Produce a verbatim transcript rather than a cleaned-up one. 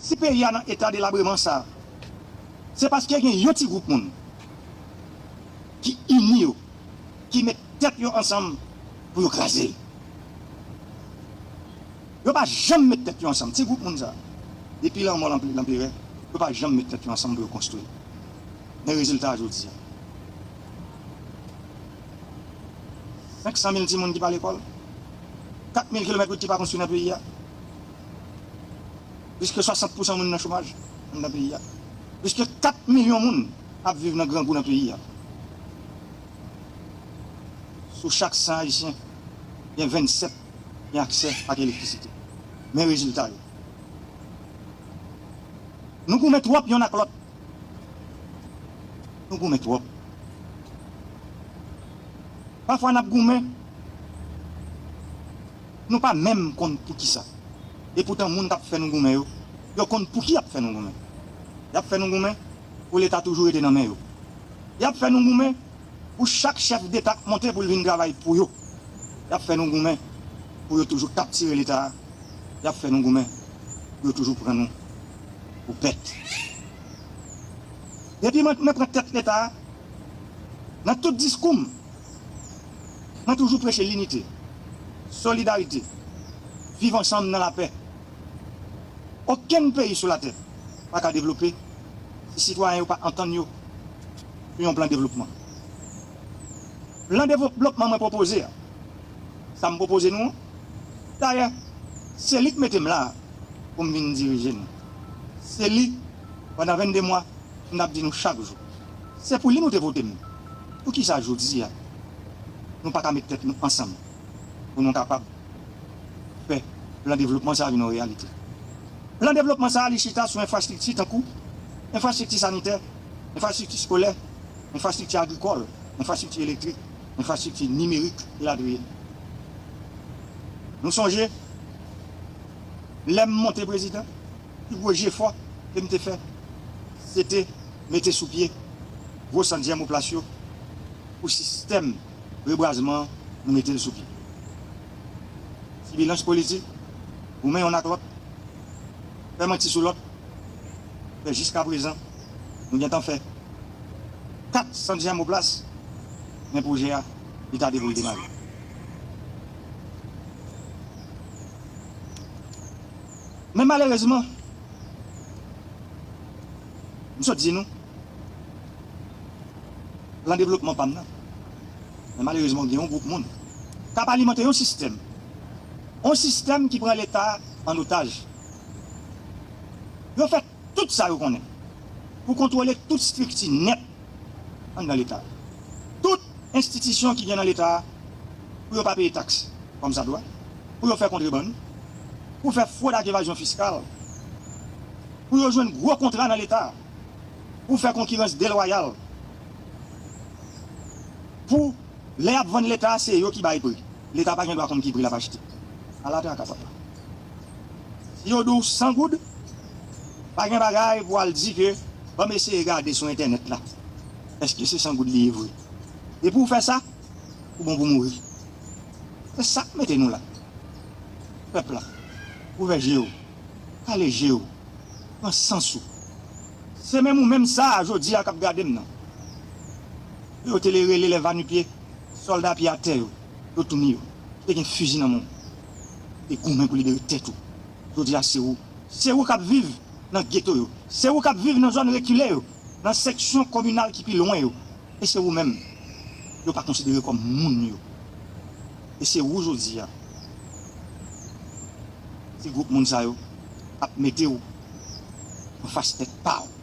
Si peyi a nan eta delabreman sa, se paske gen yon ti gwoup moun ki ini yo, ki met tèt yo ansanm pou yo kraze l. Yo pa janm met tèt yo ansanm. Ti gwoup moun sa, depi lanmò lanp-, lanperè, yo pa janm met tèt yo ansanm pou yo konstwi. Men rezilta a jodi a. Senk san mil timoun ki pa lekòl, kat mil kilomèt wout ki pa konstwi nan peyi a, plis ke swasant pousan moun nan chomaj anndan peyi a, plis ke kat milyon moun ap viv nan grangou nan peyi a. Sou chak san Ayisyen, gen vennsèt gen aksè ak elektrisite. Men rezilta yo. Nou goumen twòp yonn ak lòt. Nou goumen twòp. Pafwa n ap goumen, nou pa menm konn poukisa. Epoutan moun k ap fè nou goumen yo, yo konn pouki y ap fè nou goumen. Y ap fè nou goumen pou Leta toujou rete nan men yo. Y ap fè nou goumen pou chak chèf deta k monte pou l vin travay pou yo. Y ap fè nou goumen pou yo toujou kaptire Leta a. Y ap fè nou goumen pou yo toujou pran nou pou bèt. Depi mwen, mwen pran tèt Leta a, nan tout diskou m, mwen toujou preche linite, solidarite, viv ansanm nan lapè. Okenn peyi sou latè pa ka devlope si sitwayen yo pa antann yo sou yon plan devlopman. Plan devlopman mwen pwopoze a, sa m pwopoze nou an, dayè, se li k mete m la a pou m vin dirije nou. Se li, pandan vennde mwa, m t ap di nou chak jou. Se pou li nou te vote m. Poukisa jodi a, nou pa ka met tèt nou ansanm pou nou kapab fè plan devlopman sa a vin yon reyalite? Plan devlopman sa a, li chita sou enfrastrikti tankou enfrastrikti sanitè, enfrastrikti eskolè, enfrastrikti agrikòl, enfrastrikti elektrik, enfrastrikti nimerik, elatriye. Nou sonje, lè m monte prezidan, pi gwo jefò ke m te fè, se te mete sou pye gwo sant djèmoplas yo pou sistèm rebwazman an, nou mete l sou pye. Sibilans politik, goumen yonn ak lòt, fè manti sou lòt, fè jiskaprezan, nou gentan fè kat sant djèmoplas, men pwojè a, li ta devou l demare. Men malerezman, m sot di nou, plan devlopman pa m nan. Men malerezman, gen yon gwoup moun k ap alimante yon sistèm. Yon sistèm ki pran Leta an otaj. Yo fè tout sa yo konnen pou kontwole tout estrikti nèt anndan Leta. Tout enstitisyon ki gen nan Leta a, pou yo pa peye taks kòmsadwa, pou yo fè kontrebann, pou fè fwòd ak evazyon fiskal, pou yo jwenn gwo kontra nan Leta, pou fè konkirans delwayal, pou lè y ap vann Leta, se yo ki bay pri. Leta pa gen dwa konn ki pri l ap achte. Ala traka papa. Si yo di w san goud, pa gen bagay pou w al di ke, ban m eseye gade sou entènèt la. Èske se san goud li ye vre? Depi w fè sa, ou bon pou mouri. Se sa k mete nou la. Pèp la, ouvè je w, kale je w, pran sans ou. Se menm ou menm sa a jodi a k ap gade m nan. Yo te le rele lè va nu pieds, sòlda pye atè yo, yo tounen yo. Te gen fizi nan men w. Te goumen pou libere tèt ou. Jodi a se ou. Se ou k ap viv nan geto yo. Se ou k ap viv nan zòn rekile yo, nan seksyon kominal ki pi lwen yo. E se ou menm yo pa konsidere kòm moun yo. E se ou jodi a, ti gwoup moun sa yo ap mete w anfas tèt pa w.